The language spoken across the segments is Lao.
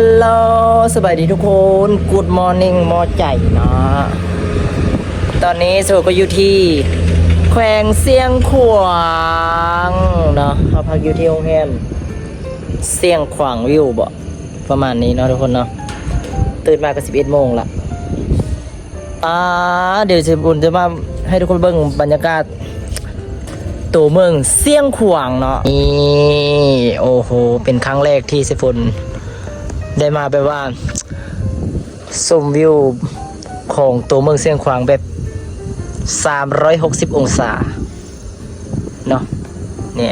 Hello ສະບາຍດີທຸກຄົນ Good morning ໝໍໃຈເນາະ. ຕອນນີ້ໂຊກໍຢູ່ທີ່ແຂວງຊຽງຂວາງເນາະ, ເຮົາພັກຢູ່ທີ່ໂຮງແຮມຊຽງຂວາງວິວບໍ ປະມານນີ້ເນາະທຸກຄົນເນາະ. ຕື່ນມາກໍສິບເອັດໂມງລະ. ອ່າ ດຽວເຊຍຝົນຈະມາໃຫ້ທຸກຄົນເບິ່ງບັນຍາກາດໂຕເມືອງຊຽງຂວາງເນາະ. ນີ້ ໂອ້ໂຫ ເປັນຄັ້ງແລກທີ່ເຊຍຝົນໄດ້ມາແບບວ່າຊົມວິວຂອງໂຕເມືອງຊຽງຂວາງແບບສາມຮ້ອຍຫົກສິບອົງສາເນາະ. ນີ້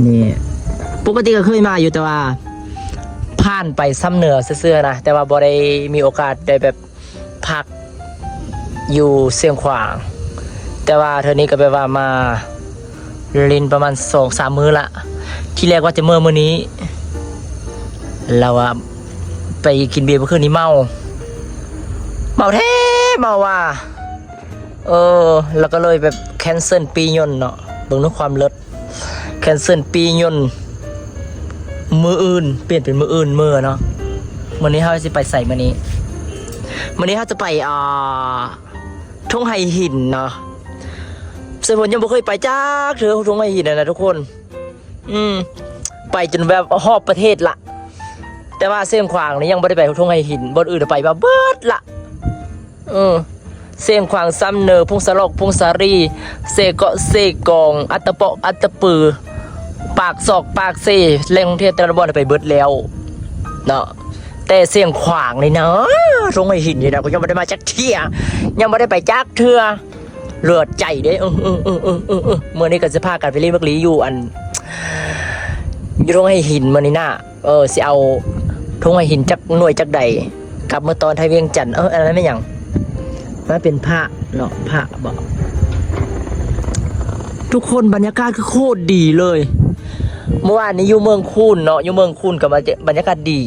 ນີ້ ປົກກະຕິກໍເຄີຍມາຢູ່ ແຕ່ວ່າຜ່ານໄປຊຳເໜືອຊື່ໆນະ, ແຕ່ວ່າບໍ່ໄດ້ມີໂອກາດໄດ້ແບບພັກຢູ່ຊຽງຂວາງ. ແຕ່ວ່າເທື່ອນີ້ກໍແບບວ່າມາຫຼິ້ນປະມານສອງສາມມື້ລະ. ທີແລກວ່າຈະເມືອມື້ນີ້ ລາວວ່າໄປກິນເບຍເມື່ອຄືນນີ້ເມົາ ເມົາແທ້ເມົາວ່າ ເອີ ແລ້ວກໍເລີຍແບບແຄນເຊິນປີ້ຍົນເນາະ. ເບິ່ງເນາະຄວາມເລີດ ແຄນເຊິນປີ້ຍົນ ມື້ອື່ນ ປ່ຽນເປັນມື້ອື່ນເມືອເນາະ. ມື້ນີ້ເຮົາຊິໄປໃສມື້ນີ້? ມື້ນີ້ເຮົາຈະໄປ ອ່າ ທົ່ງໄຫຫີນເນາະ. ເຊຍຝົນຍັງບໍ່ເຄີຍໄປຈັກເທື່ອ ທົ່ງໄຫຫີນນະທຸກຄົນ. ອືມ ໄປຈົນແບບຮອບປະເທດລະ, ແຕ່ວ່າຊຽງຂວາງນີ້ຍັງບໍ່ໄດ້ໄປທົ່ງໄຫຫີນ, ບ່ອນອື່ນໄປມາເບິດລະ. ເອີ ຊຽງຂວາງ, ຊຳເໜີ, ຜົ້ງສາລອກ, ຜົ້ງສາລີ, ເຊເກາະ, ເຊກອງ, ອັດຕະເປາະ, ອັດຕະປື, ປາກຊອກ, ປາກເຊ, ແຫຼ່ງທ່ອງທ່ຽວແຕ່ລະບ່ອນໄປເບິດແລ້ວເນາະ. ແຕ່ຊຽງຂວາງນີ້ນະ, ທົ່ງໄຫຫີນນີ້ນະ, ຂ້ອຍຍັງບໍ່ໄດ້ມາຈັກເທື່ອ, ຍັງບໍ່ໄດ້ໄປຈັກເທື່ອ. ເລີດໃຈເດ້. ເອີ ເອີ ເອີ ເອີ ເອີ ເອີ ມື້ນີ້ກໍຊິພາກັນໄປຫຼິ້ນບັກຫຼີຢູ່ອັນ ຢູ່ທົ່ງໄຫຫີນມື້ນີ້ນະ. ເອີ ຊິເອົາທົ່ງໄຫຫີນຈັກໜ່ວຍຈັກໃດ ກັບເມືອຕອນໄທວຽງຈັນ. ເອີ ອັນນັ້ນແມ່ນຫຍັງ? ມັນເປັນພະເນາະ, ພະບໍ? ທຸກຄົນ ບັນຍາກາດຄືໂຄດດີເລີຍ. ເມື່ອວານນີ້ຢູ່ເມືອງຄູນເນາະ, ຢູ່ເມືອງຄູນກໍບັນຍາ ບັນຍາກາດດີ.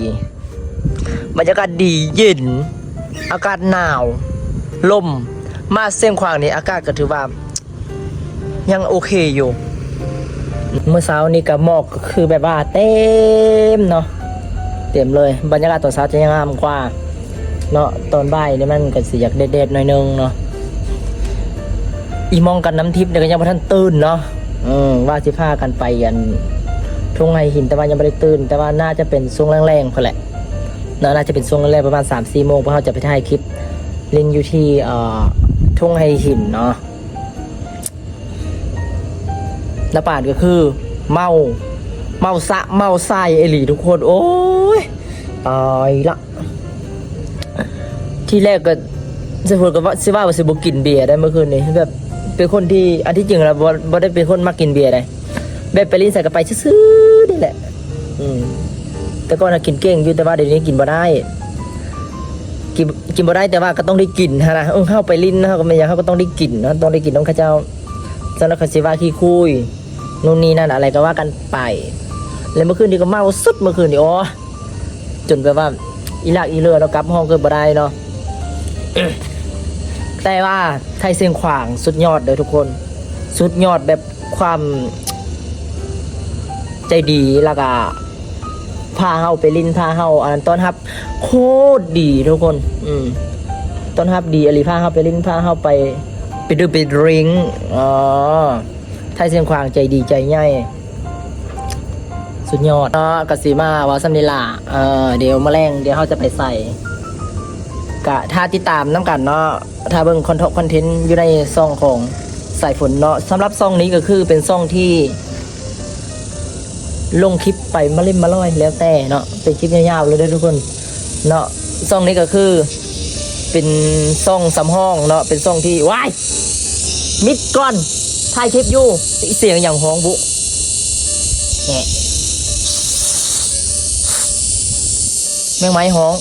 ບັນຍາກາດດີ ເຢັນ ອາກາດໜາວ ລົມ. ມາຊຽງຂວາງນີ້ອາກາດກໍຖືວ່າຍັງໂອເຄຢູ່. ມື້ເຊົ້ານີ້ກໍໝອກກໍຄືແບບວ່າເຕັມເນາະ, ເຕັມເລີຍ. ບັນຍາກາດຕອນເຊົ້າຈະງາມກວ່າເນາະ, ຕອນບ່າຍນີ້ມັນກໍຊິຢາກແດດໆໜ້ອຍໜຶ່ງເນາະ. ອີ່ໝ່ອງກັນນ້ຳທິບນີ້ກໍຍັງບໍ່ທັນຕື່ນເນາະ. ເອີ ວ່າຊິພາກັນໄປອັນທົ່ງໄຫຫີນ ແຕ່ວ່າຍັງບໍ່ໄດ້ຕື່ນ, ແຕ່ວ່າໜ້າຈະເປັນຊ່ວງແລງໆພຸ້ນແຫຼະເນາະ, ໜ້າຈະເປັນຊ່ວງແລງໆ ປະມານສາມສີ່ໂມງ ພວກເຮົາຈະໄປຖ່າຍຄລິບຫຼິ້ນຢູ່ທີ່ ເອີ ທົ່ງໄຫຫີນເນາະ. ນາປານກໍຄືເມົາ ເມົາສະເມົາຊາຍອີ່ຫຼີທຸກຄົນ. ໂອ້ຍ ຕາຍລະ. ທີແລກກໍ ເຊຍຝົນກໍວ່າ ຊິວ່າວ່າຊິບໍ່ກິນເບຍໄດ໋ມື້ຄືນນີ້, ແບບເປັນຄົນທີ່ ອັນທີ່ຈິງແລ້ວບໍ່ ບໍ່ໄດ້ເປັນຄົນມັກກິນເບຍໄດ໋, ແບບໄປຫຼິ້ນໃສກໍໄປຊື່ໆນີ້ແຫຼະ. ອືມ ແຕ່ກ່ອນນະກິນເກັ່ງຢູ່, ແຕ່ວ່າດຽວນີ້ກິນບໍ່ໄດ້, ກິນ ກິນບໍ່ໄດ້ ແຕ່ວ່າກໍຕ້ອງໄດ້ກິນຫັ້ນນະ. ເອີ ເຮົາໄປຫຼິ້ນ ເຮົາກໍແມ່ນຫຍັງ ເຮົາກໍຕ້ອງໄດ້ກິນເນາະ, ຕ້ອງໄດ້ກິນນຳເຂົາເຈົ້າ. ສຳລັບຂ້ອຍຊິວ່າຂີ້ຄຸຍ ໂນ່ນນີ້ນັ້ນ ອະໄລກໍວ່າກັນໄປ. ແລ້ວມື້ຄືນນີ້ກໍເມົາສຸດ, ມື້ຄືນນີ້ ໂອ້ ຈົນແບບວ່າອີຫຼາກອີເຫຼືອເນາະ, ກັບຫ້ອງກໍບໍ່ໄດ້ເນາະ. ແຕ່ວ່າໄທຊຽງຂວາງສຸດຍອດເດີທຸກຄົນ, ສຸດຍອດແບບຄວາມໃຈດີ, ແລ້ວກໍພາເຮົາໄປຫຼິ້ນ, ພາເຮົາ ອັນນັ້ນ ຕ້ອນຮັບໂຄດດີທຸກຄົນ. ອືມ ຕ້ອນຮັບດີອີ່ຫຼີ, ພາເຮົາໄປຫຼິ້ນ, ພາເຮົາໄປ ໄປດື່ມໄປດຣິງ. ອໍ ໄທຊຽງຂວາງໃຈດີໃຈໃຫຍ່ ສຸດຍອດເນາະ. ກະຊິມາເວົ້າສ່ຳນີ້ລະ. ເອີ ດຽວມື້ແລງ ດຽວເຮົາຈະໄປໃສ ກະຖ້າຕິດຕາມນຳກັນເນາະ, ຖ້າເບິ່ງຄອນເທັນ ຄອນເທັນຢູ່ໃນຊ່ອງຂອງສາຍຝົນເນາະ. ສຳລັບຊ່ອງນີ້ກໍຄືເປັນຊ່ອງທີ່ລົງຄລິບໄປມາຫຼິ້ນມາລອຍແລ້ວແຕ່ເນາະ, ເປັນຄລິບຍາວໆເລີຍເດີທຸກຄົນເນາະ. ຊ່ອງນີ້ກໍຄືເປັນຊ່ອງສຳຮອງເນາະ, ເປັນຊ່ອງທີ່ ວ້າຍ ມິດກ່ອນ ຖ່າຍຄລິບຢູ່. ສຽງຫຍັງຮ້ອງບຸ? ແມງໄມ້ຮ້ອງ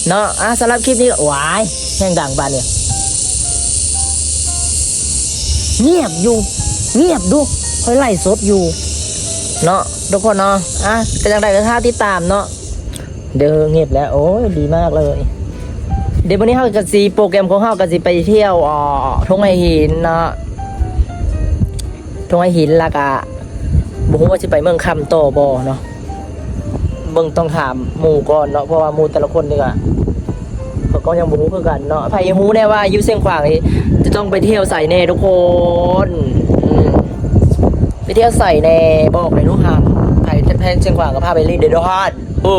ເນາະ. ອ່າ ສຳລັບຄລິບນີ້ ວ້າຍ ແຮງດັງບາດນີ້. ງຽບຢູ່ ງຽບດຸ, ຂ້ອຍໄລຟ໌ສົດຢູ່ເນາະທຸກຄົນເນາະ. ອ່າ ກໍຈັ່ງໃດກໍຖ້າຕິດຕາມເນາະ. ເດີ ງຽບແລ້ວ. ໂອ້ຍ ດີມາກເລີຍ. ດຽວມື້ນີ້ເຮົາກໍຊິ ໂປຣແກຣມຂອງເຮົາກໍຊິໄປທ່ຽວ ເອີ ທົ່ງໄຫຫີນເນາະ, ນ້ອຍຫີນ ແລ້ວກະບໍ່ຮູ້ວ່າຊິໄປເມືອງຄຳຕໍ່ບໍ່ເນາະ. ເບິ່ງ ຕ້ອງຖາມໝູ່ກ່ອນເນາະ ເພາະວ່າໝູ່ແຕ່ລະຄົນນີ້ກະ ເຂົາກໍຍັງບໍ່ຮູ້ຄືກັນເນາະ. ໃຜຮູ້ແດ່ວ່າຢູ່ຊຽງຂວາງນີ້ຈະຕ້ອງໄປທ່ຽວໃສແດ່ທຸກຄົນ? ອືມ ໄປທ່ຽວໃສແດ່ ບອກແດ່ລູກ. ຫາກໃຜແພງຊຽງຂວາງກໍພາໄປຫຼິ້ນເດ້ອ. ເອີ